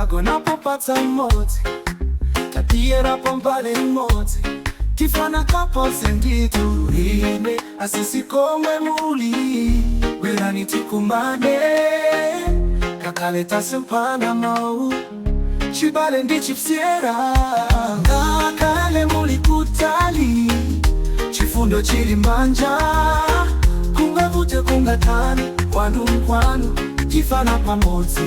Tagonapo patsa imodzi, tadyerapo mbale imodzi. Tifana couples ndithu. Ine asisi komwe muli, bwerani tikumane. Ngakhale tasemphana mawu, chibale ndi chipsyera. Ngakhale muli kutali, chifundo chili manja. Kungavute kungatani, kwanu nkwanu, tifana pamodzi.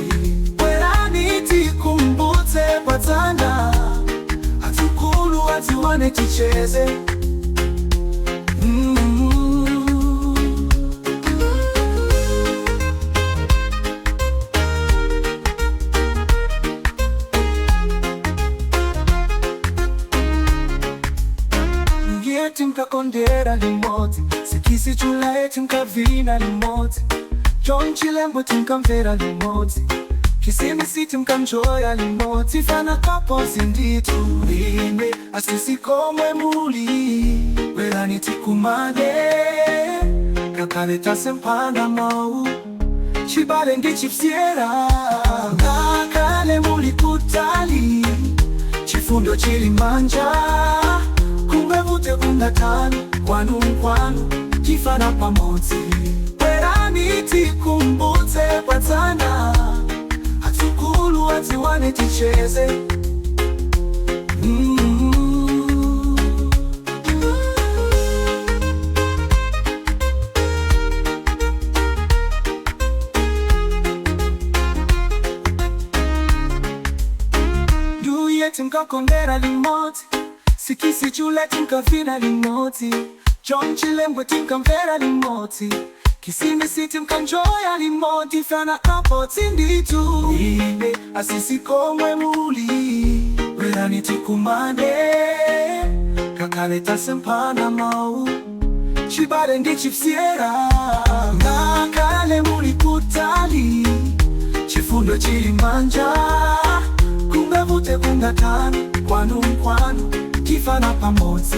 Bwerani tikumbutse padzana, adzukulu adziwane, ticheze. Ndiye tinkakondera limodzi, 6 July tinkavina limodzi, John Chilembwe tinkamvera limodzi, Kisimisi tinkanjoya limodzi. Tifana couples ndithu. Ine asisi komwe muli, bwerani tikumane. Ngakhale tasemphana mawu, chibale ndi chipsyera. Ngakhale muli kutali, chifundo chili manja. Kungavute kungatani, kwanu nkwanu, tifana pamodzi. Bwerani tikumbutse padzana, adzukulu adziwane, ticheze. Nduye tinkakondera limodzi, 6 July tinkavina limodzi, John Chilembwe tinkamvera limodzi, Kisimisi tinkanjoya limodzi. Tifana couples ndithu. Ine asisi komwe muli, bwerani tikumane. Ngakhale tasemphana mawu, chibale ndi chipsyera. Ngakhale muli kutali, chifundo chili manja. Kungavute kungatani, kwanu nkwanu, tifana pamodzi.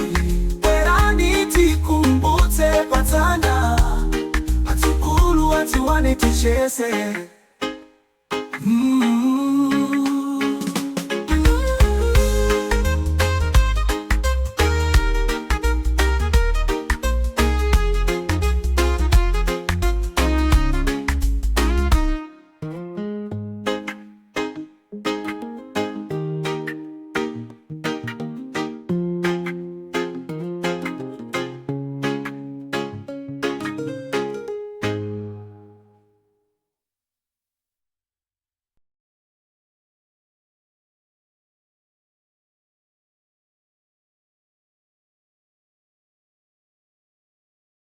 Bwerani tikumbutse padzana, adzukulu adziwane, ticheze.